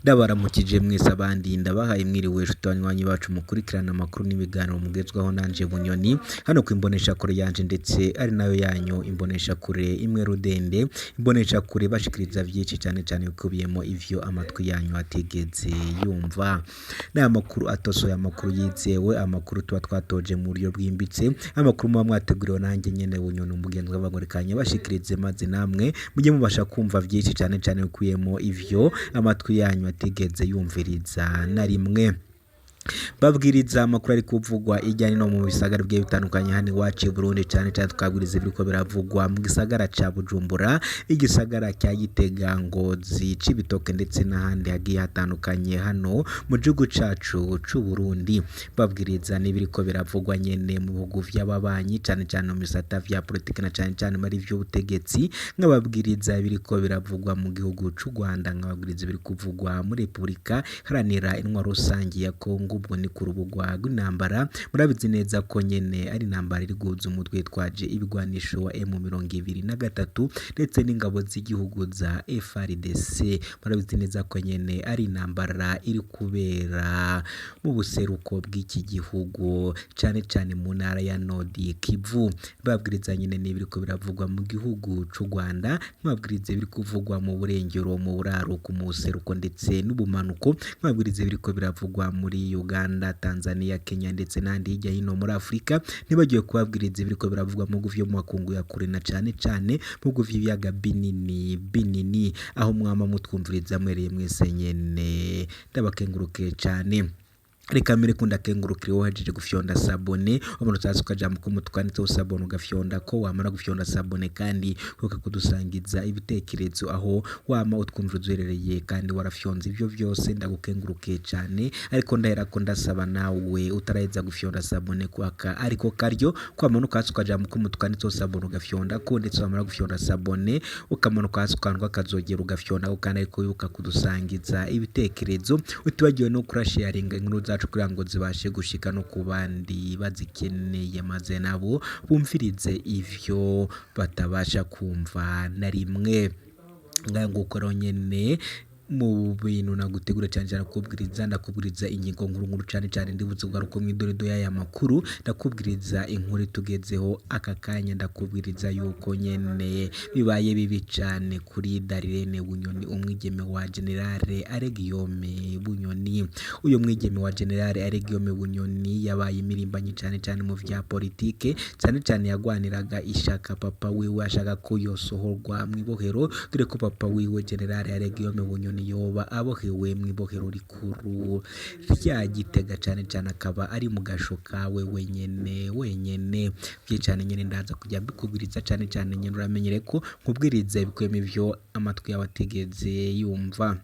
Ndabaramukije mwese abandi ndabahaye mwiriwe nshuti banywanyi bacu mukurikirana amakuru n'ibiganiro mugezwaho nanje Bunyoni hano ku imboneshakure yanje ndetse ari nayo yanyu imboneshakure imwe rudende imboneshakure bashikiriza vyinshi cane cane bikubiyemo ivyo amatwi yanyu atigeze yumva. N'aya makuru atosoye, amakuru yizewe, amakuru tuba twatoje mu buryo bwimbitse, amakuru muba mwateguriwe nanjye nyene Bunyoni umugenzi w'abagorekanye bashikirize maze namwe mujye mubasha kumva vyinshi cane cane bikubiyemo ivyo amatwi yanyu atigeze yumviriza na rimwe. Babwiriza amakuru ari kuvugwa irya no mu bisagara bigiye bitandukanye hano iwacu i Burundi, cane cane tukabwiriza ibiriko biravugwa mu gisagara ca Bujumbura, igisagara ca Gitega, Ngozi, Cibitoke ndetse n'ahandi hagiye hatandukanye hano mu gihugu cacu c'u Burundi. Babwiriza n'ibiriko biravugwa nyene mu bihugu vy'ababanyi cane cane mu bisata vya politike na cane cane muri vy'ubutegetsi, nkababwiriza ibiriko biravugwa mu gihugu c'u Rwanda, nkababwiriza ibiri kuvugwa muri Repubulika Iharanira Intwaro Rusangi ya Kongo. Ubwo ni ku rubugwa rw'intambara, murabizi neza ko nyene ari intambara iri guhuza umutwe witwaje ibigwanisho wa M23 ndetse n'ingabo z'igihugu za FARDC. Murabizi neza ko nyene ari intambara iri kubera mu buseruko bw'iki gihugu cane cane mu ntara ya Nord Kivu. Babwiriza nyene n'ibiriko biravugwa mu gihugu c'u Rwanda, nkababwiriza ibiri kuvugwa mu burengero, mu buraruko, mu buseruko ndetse n'ubumanuko, nkababwiriza ibiriko biravugwa muri Uganda, Tanzania, Kenya ndetse n'ahandi hirya hino muri Afurika. Ntibagiwe kubabwiriza ibiriko biravugwa mu bihugu vyo mu makungu ya kure na cane cane mu bihugu vy'ibiyaga binini binini, aho mwama mutwumviriza mwereye mwese nyene, ndabakengurukiye cane. Reka mbere ko ndakengurukire wowe wahejeje gufyonda sabone, ubona utazi ukajambo ko mutwanditseho sabone ugafyonda ko wamara gufyonda sabone kandi uka kudusangiza ibitekerezo aho wama utwumviriza uherereye kandi warafyonze ivyo vyose, ndagukengurukiye cane. Ariko ndahera ko ndasaba nawe utaraheza gufyonda sabone kwaka ariko karyo kwamanuka hasi ukajambo ko mutwanditseho sabone ugafyonda ko, ndetse wamara gufyonda sabone ukamanuka hasi ukandwa akazogera ugafyonda ko kandi ariko wibuka kudusangiza ibitekerezo, utibagiwe no kurasharinga inkuru zacu kugira ngo zibashe gushika no ku bandi bazikeneye maze nabo bumvirize ivyo batabasha kumva na rimwe. Ngaho nguko rero nyene mu bintu nagutegura cane cane kubwiriza, ndakubwiriza ingingo nkuru nkuru cane cane ndibuze kugaruka mw'idorido y'aya makuru, ndakubwiriza inkuru itugezeho aka kanya, ndakubwiriza yuko nyene bibaye bibi cane kuri Darirene Bunyoni, umwigeme wa Generale Aregiyome Bunyoni. Uyu mwigeme wa Generale Aregiyome Bunyoni yabaye imirimbanyi cane cane mu vya politike, cane cane yagwaniraga ishaka papa wiwe ashaka ko yosohorwa mw'ibohero, dore ko papa wiwe Generale Aregiyome Bunyoni yoba abohewe mw'ibohero rikuru rya Gitega, cane cane akaba ari mu gasho kawe wenyene wenyene. Vye cane nyene ndaza kujya mbikubwiriza cane cane nyene uramenyere ko nkubwiriza ibikuyemo ivyo amatwi yawe atigeze yumva.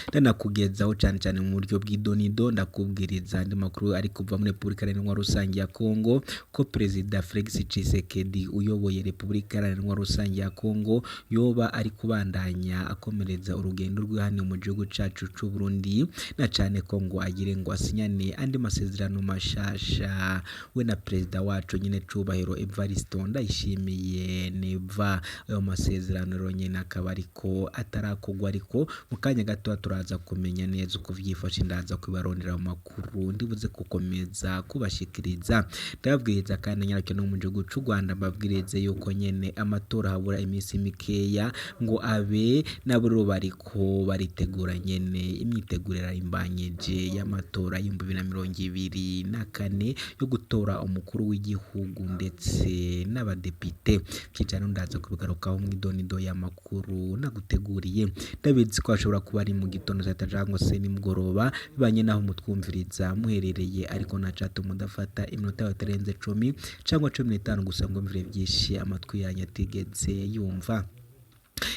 Ndanakugezaho cane cane mu buryo bw'idonido, ndakubwiriza andi makuru ari kuva muri Repubulika Iharanira Rusangi ya Kongo ko Perezida Felix Tshisekedi uyoboye Repubulika Iharanira Rusangi ya Kongo yoba ari kubandanya akomereza urugendo rwe hano mu gihugu cacu c'u Burundi, na cane ko ngo agire ngo asinyane andi masezerano mashasha we na perezida wacu nyene cubahiro Evariste Ndayishimiye Neva. Ayo masezerano rero nyene akaba ariko atarakorwa, ariko mu kanya gato turaza kumenya neza uko vyifashe, ndaza kubarondera mu makuru ndibuze gukomeza kubashikiriza. Ndababwiriza kandi nyaracyo no mu gihugu c'u Rwanda, mbabwirize yuko nyene amatora habura iminsi mikeya ngo abe, nabo rero bariko baritegura nyene imyiteguro irarimbanyeje y'amatora y'2024 yo gutora umukuru w'igihugu ndetse n'abadepite. Vyicaro ndaza kubigarukaho mw'idonido y'amakuru naguteguriye. Ndabizi ko hashobora kuba ari mu gitondo saa tatu cyangwa se nimugoroba bibanye naho mutwumviriza muherereye, ariko ntacatuma mudafata iminota yawe itarenze 10 cyangwa 15 gusa ngo mvire byinshi amatwi yanyu atigeze yumva.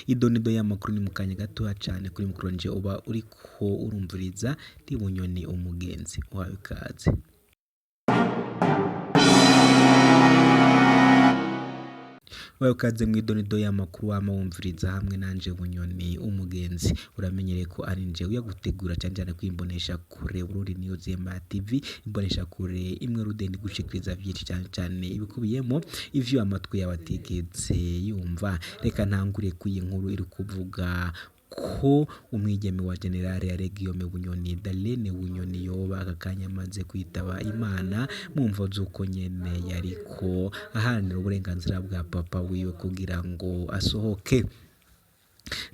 Idonido y'amakuru ni mu kanya gatoya cane kuri mikoro nje uba uriko urumviriza ndi Bunyoni umugenzi uhawe ikaze. Wawe ukaze mw'idonido y'amakuru wama wumviriza hamwe nanje Bunyoni umugenzi. Uramenyereye ko ari nje uyagutegura cane cane kwimbonesha kure Burundi News Empire TV, imbonesha kure imwe rudende gushikiriza vyinshi cane cane ibikubiyemo ivyo amatwi yawe atigeze yumva. Reka ntangure kuyi nkuru iri kuvuga ko umwigeme wa General Alain Guillaume Bunyoni, Darlene Bunyoni, yoba aka kanya amaze kwitaba Imana mu mvo z'uko nyene yariko aharanira uburenganzira bwa papa wiwe kugira ngo asohoke.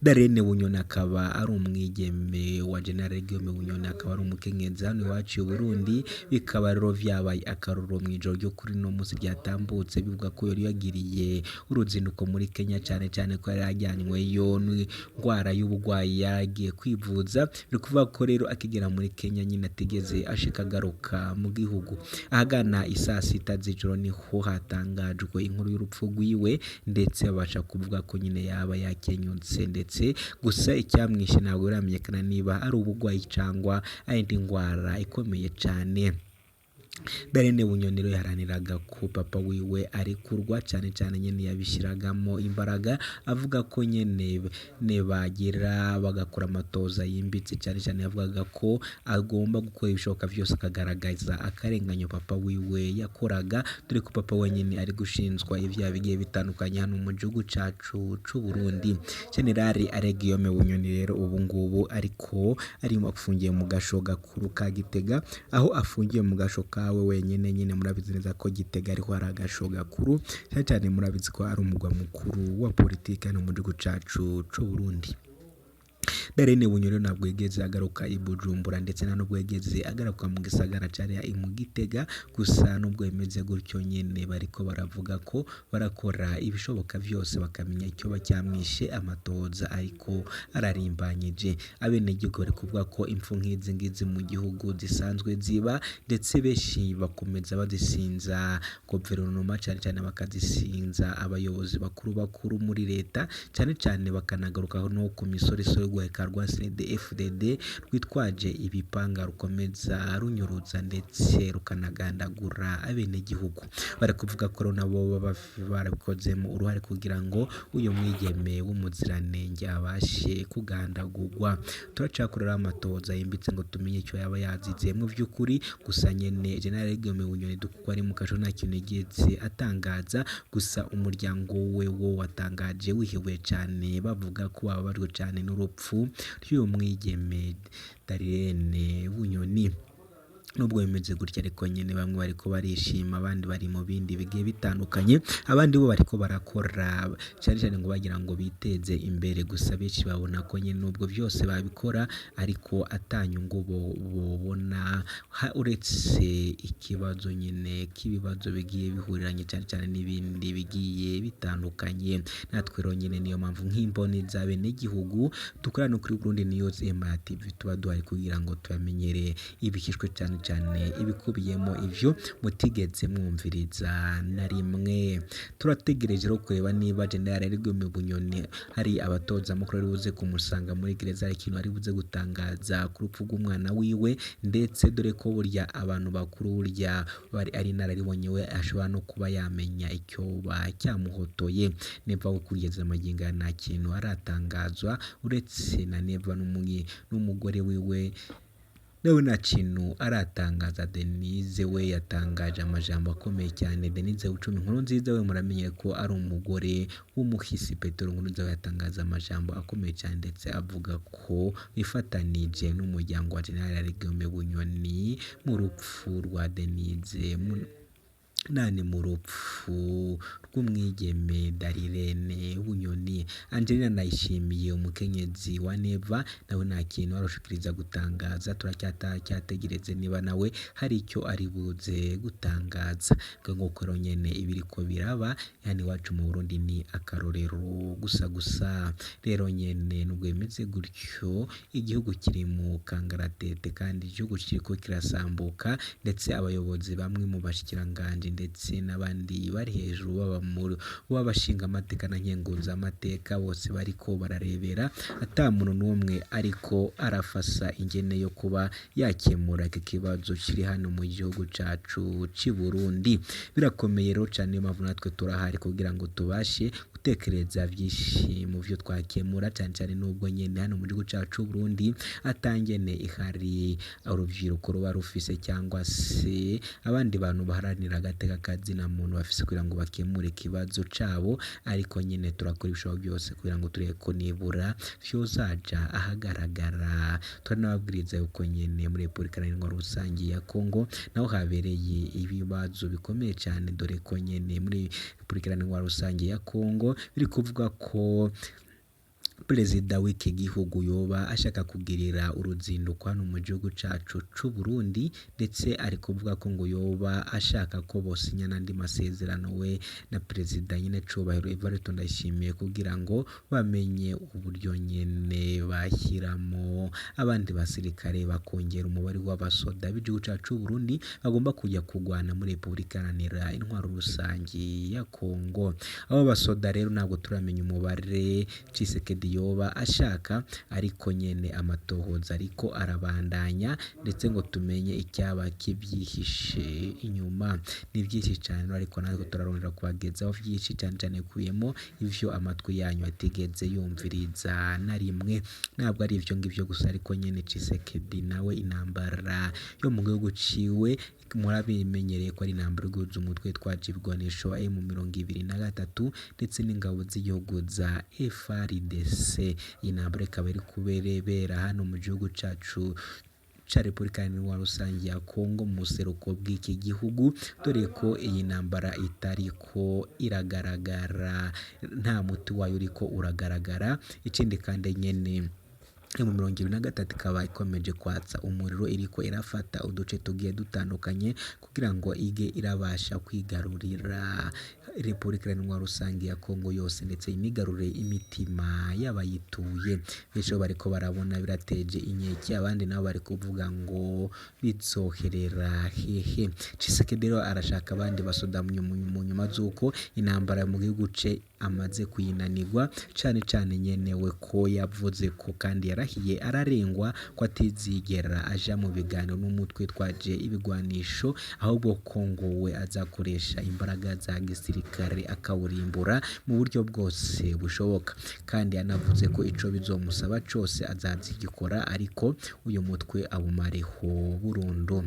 Darlene Bunyoni akaba ari umwigeme wa General Guillaume Bunyoni, akaba ari umukenyezi hano iwacu i Burundi. Bikaba rero vyabaye akarorero mw'ijoro ryo kuri uno musi ryatambutse, bivuga ko yari yagiriye uruzinduko muri Kenya, cane cane ko yari yajanyweyo n'ingwara y'ubugwayi yaragiye kwivuza. Ni ukuvuga ko rero akigera muri Kenya nyine atigeze ashika agaruka mu gihugu. Ahagana isaa sita z'ijoro niho hatangajwe inkuru y'urupfu rwiwe, ndetse babasha kuvuga ko nyine yaba yakenyutse, ndetse gusa icyamwishe ntabwo biramenyekana niba ari ubugwayi cangwa ari indi ngwara ikomeye cane. Darlene Bunyoni rero yaharaniraga ko papa wiwe arekurwa, cane cane nyene yabishiragamo imbaraga, avuga ko nyene bagira bagakora amatoza yimbitse, cane cane yavugaga ko agomba gukora ibishoboka vyose akagaragaza akarenganyo papa wiwe yakoraga, dore ko papa wenyene ari gushinzwa ivyaha bigiye bitandukanye hano mu gihugu cacu c'u Burundi. General Alain Guillaume Bunyoni rero ubu ngubu ariko ari afungiye mu gasho gakuru ka Gitega, aho afungiye mu gasho kawe wenyene nyene. Murabizi neza ko Gitega ariho hari agasho gakuru, cane cane murabizi ko ari umugwa mukuru wa politike hano mu gihugu cacu c'u Burundi. Darlene Bunyoni ntabwo yigeze agaruka i Bujumbura, ndetse nta nubwo yigeze agaruka mu gisagara ca mu Gitega. Gusa nubwo bimeze gutyo nyene bariko baravuga ko barakora ibishoboka vyose bakamenya icyoba cyamwishe, amatoza ariko ararimbanyije. Abenegihugu bari kuvuga ko impfu nk'izi ngizi mu gihugu zisanzwe ziba, ndetse benshi bakomeza bazisinza guverinoma, cane cane bakazisinza abayobozi bakuru bakuru muri leta, cane cane bakanagaruka no ku misoresore y'urwego rwa CNDD-FDD rwitwaje ibipanga rukomeza runyuruza ndetse rukanagandagura abenegihugu. Bari kuvuga ko rero nabo baba barabikozemo uruhare kugira ngo uyu mwigeme w'umuziranenge abashe kugandagurwa. Turacakorera amatoza yimbitse ngo tumenye icyo yaba yazize mu vy'ukuri. Gusa nyene General Guillaume Bunyoni kuko ari mu kasho nta kintu yigeze atangaza, gusa umuryango we wo watangaje wihebuye cane, bavuga ko bababajwe cane n'urupfu ry'uyu mwigeme Darlene Bunyoni. Nubwo bimeze gutya ariko nyene bamwe bariko barishima, abandi bari mu bindi bigiye bitandukanye, abandi bo bariko barakora cane cane ngo bagira ngo biteze imbere. Gusa benshi babona ko nyene nubwo vyose babikora ariko ata nyungu bobona, uretse ikibazo nyene k'ibibazo bigiye bihuriranye cane cane n'ibindi bigiye bitandukanye. Natwe rero nyene niyo mpamvu nk'imboni z'abenegihugu dukorana kuri Burundi News Empire TV tuba duhari kugira ngo tubamenyere ibihishwe, cane cane ibikubiyemo ivyo mutigeze mwumviriza na rimwe. Turategereje rero kureba niba General Guillaume Bunyoni hari abatozamakuru ari buze kumusanga muri gereza, hari ikintu ari buze gutangaza ku rupfu rw'umwana wiwe, ndetse dore ko burya abantu bakuru burya bari ari inararibonye, we ashobora no kuba yamenya icyoba cyamuhotoye. Neva we kugeza magingo aya nta kintu aratangazwa, uretse na Neva n'umugore wiwe nawe nta kintu aratangaza. Denise we yatangaje amajambo akomeye cyane. Denise Bucumi Nkurunziza we muramenye ko ari umugore w'umuhisi Petero Nkurunziza, we yatangaza amajambo akomeye cyane, ndetse avuga ko bifatanije n'umuryango wa General Guillaume Bunyoni mu rupfu rwa Denise nani mu rupfu rw'umwigeme Darlene Bunyoni. Angelina Ndayishimiye umukenyezi wa Neva nawe nta kintu arushikiriza gutangaza, turacyategereze niba nawe hari icyo ari buze gutangaza. Nk'uko rero nyene ibiriko biraba hano iwacu mu Burundi ni akarorero gusa gusa. Rero nyene nubwo bimeze gutyo igihugu kiri mu kangaratete kandi igihugu kiriko kirasambuka, ndetse abayobozi bamwe mu bashikiranganji ndetse n'abandi bari hejuru baba b'abashinga amateka na nkenguzamateka bose bariko bararebera ata muntu n'umwe ariko arafasa ingene yo kuba yakemura iki kibazo kiri hano mu gihugu cacu c'i Burundi. Birakomeye rero cane, niyo mpamvu natwe turahari kugira ngo tubashe Gutekereza vyinshi mu vyo twakemura, cane cane nubwo nyene hano mu gihugu cacu c'Uburundi atangene ihari urubyiruko ruba rufise cyangwa se abandi bantu baharanira agateka kazina muntu bafise kugira ngo bakemure ikibazo cabo, ariko nyene turakora ibishoboka byose kugira ngo turebe ko nibura vyozaja ahagaragara. Turanababwiriza yuko nyene muri Repubulika Iharanira Rusangi ya Kongo naho habereye ibibazo bikomeye cane, dore ko nyene muri Repubulika Iharanira Rusangi ya Kongo biri kuvuga ko perezida w'iki gihugu yoba ashaka kugirira uruzinduko hano mu gihugu cacu c'Uburundi, ndetse ari kuvuga ko ngo yoba ashaka ko bosinya n'andi masezerano we na perezida nyene Cubahiro Evariste Ndayishimiye kugira ngo bamenye uburyo nyene bashyiramo abandi basirikare bakongera umubare w'abasoda b'igihugu cacu c'Uburundi bagomba kujya kugwana muri Repubulika Iharanira Intwaro Rusangi ya Kongo. Abo basoda rero ntabwo turamenya umubare Tshisekedi yoba ashaka, ariko nyene amatohoza ariko arabandanya, ndetse ngo tumenye icyaba kibyihishe inyuma. Ni byinshi cyane ariko natwe turarondera kubagezaho byinshi cyane cyane bikubiyemo ivyo amatwi yanyu atigeze yumviriza na rimwe. Ntabwo ari ivyo ngivyo gusa, ariko nyene Tshisekedi nawe intambara yo mu gihugu ciwe murabimenyereye ko ari intambara iguza umutwe twaje ibigwanisho M23 ndetse n'ingabo z'igihugu za FARDC. Iyi ntambara ikaba iri kuberebera hano mu gihugu cacu ca Repubulika Iharanira Rusangi ya Kongo mu buseruko bw'iki gihugu, dore ko iyi ntambara itariko iragaragara, nta muti wayo uriko uragaragara. Ikindi kandi nyene M23 ikaba ikomeje kwatsa umuriro, iriko irafata uduce tugiye dutandukanye kugira ngo ige irabasha kwigarurira Repubulika Iharanira Rusangi ya Kongo yose, ndetse inigarurire imitima y'abayituye. Benshi bariko barabona birateje inkeke, abandi nabo bari kuvuga ngo bizoherera hehe. Tshisekedi rero arashaka abandi basoda mu nyuma z'uko intambara mu gihugu ce amaze kuyinanirwa, cane cane nyenewe ko yavuze ko kandi yarahiye ararengwa ko atizigera aja mu biganiro n'umutwe twaje ibigwanisho, ahubwo ko ngo we azakoresha imbaraga za gisirikare akawurimbura mu buryo bwose bushoboka. Kandi yanavuze ko ico bizomusaba cose azazigikora, ariko uyu mutwe awumareho burundu.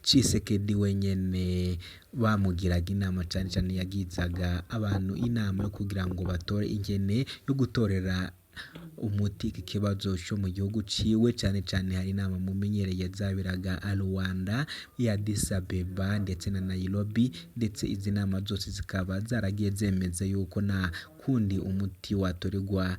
Tshisekedi wenyene bamugiraga inama, cane cane yagizaga abantu inama yo kugira ngo batore ingene yo gutorera umuti iki kibazo cyo mu gihugu ciwe, cane cane hari inama mumenyereye zaberaga Rwanda, ya Addis Abeba ndetse na Nairobi, ndetse izi nama zose zikaba zaragiye zemeza yuko nta kundi umuti watorerwa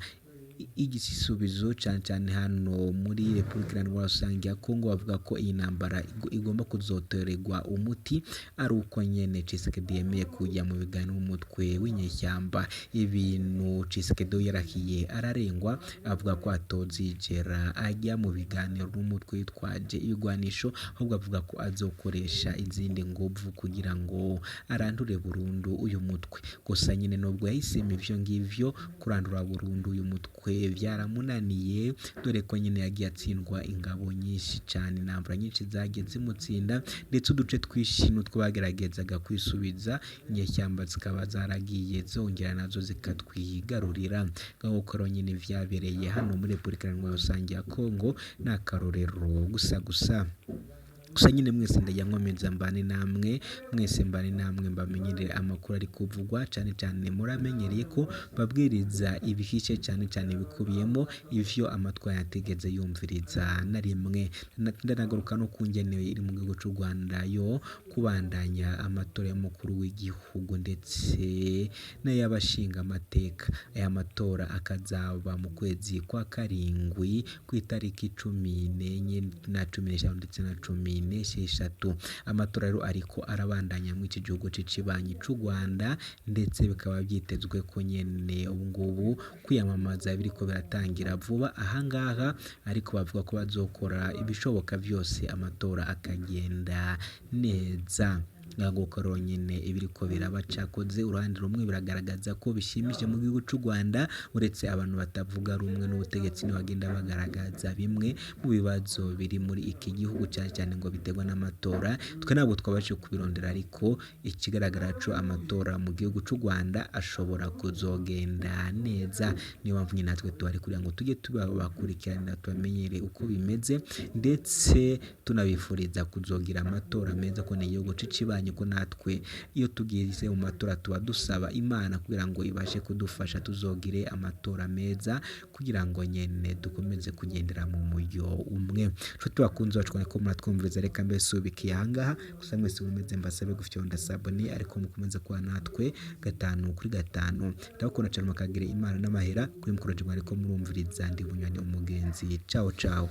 igisubizo, cane cane hano muri Repubulika Iharanira Rusangi ya Kongo. Bavuga ko iyi ntambara igomba kuzotorerwa umuti ari uko nyene Tshisekedi yemeye kujya mu biganiro n'umutwe w'inyeshyamba. Ibintu Tshisekedi yarahiye ararengwa, avuga ko atozigera ajya mu biganiro n'umutwe witwaje ibigwanisho, ahubwo avuga ko azokoresha izindi nguvu kugira ngo arandure burundu uyu mutwe. Gusa nyine nubwo yahisemo ivyo ngivyo kurandura burundu uyu mutwe byaramunaniye, dore ko nyine yagiye atsindwa ingabo nyinshi cyane, intambara nyinshi zagiye zimutsinda, ndetse uduce twinshi n'utwo bageragezaga kwisubiza inyeshyamba zikaba zaragiye zongera nazo zikatwigarurira. Nk'uko rero nyine vyabereye hano muri Repubulika Iharanira Rusangi ya Kongo ni akarorero gusa gusa. Gusa nyine mwese ndajya nkomeza mbane namwe, mwese mbane namwe mbamenyerere amakuru ari kuvugwa, cane cane muramenyereye ko babwiriza ibihishe cane cane bikubiyemo ivyo amatwi yatigeze yumviriza na rimwe. Ndanagaruka no ku ngenewe iri mu gihugu c'u Rwanda yo kubandanya amatora y'umukuru w'igihugu ndetse n'ay'abashinga amateka. Aya matora akazaba mu kwezi kwa karindwi ku itariki 14 na 15 ndetse na 16. Amatora rero ariko arabandanya muri iki gihugu c'ikibanyi c'u Rwanda, ndetse bikaba byitezwe ko nyene ubu ngubu kwiyamamaza biriko biratangira vuba ahangaha, ariko bavuga ko bazokora ibishoboka vyose amatora akagenda neza. Ngaho rero nyene ibiriko biraba cakoze uruhande rumwe biragaragaza ko bishimishije mu gihugu c'u Rwanda, uretse abantu batavuga rumwe n'ubutegetsi nibo bagenda bagaragaza bimwe mu bibazo biri muri iki gihugu, cane cane ngo biterwa n'amatora. Twe ntabwo twabashije kubirondera, ariko ikigaragara co amatora mu gihugu c'u Rwanda ashobora kuzogenda neza. Niyo mpamvu nyine natwe tuhari kugira ngo tujye tubakurikiranira, tubamenyere uko bimeze, ndetse tunabifuriza kuzogira amatora meza, ko ni igihugu c'ikibanyi, ko natwe iyo tugize mu matora tuba dusaba Imana kugira ngo ibashe kudufasha tuzogire amatora meza, kugira ngo nyene dukomeze kugendera mu muryo umwe. Nshuti bakunzi bacu ko muratwumviriza, reka mbe subikiye ahangaha gusa. Mwese mumeze mbasabe gufyonda s'abonner, ariko mukomeze kuba natwe gatanu kuri gatanu. Ndabakunda cane, mukagire Imana n'amahera kuri mukoroje mwariko murumviriza. Ndi Bunyoni umugenzi. Ciao ciao.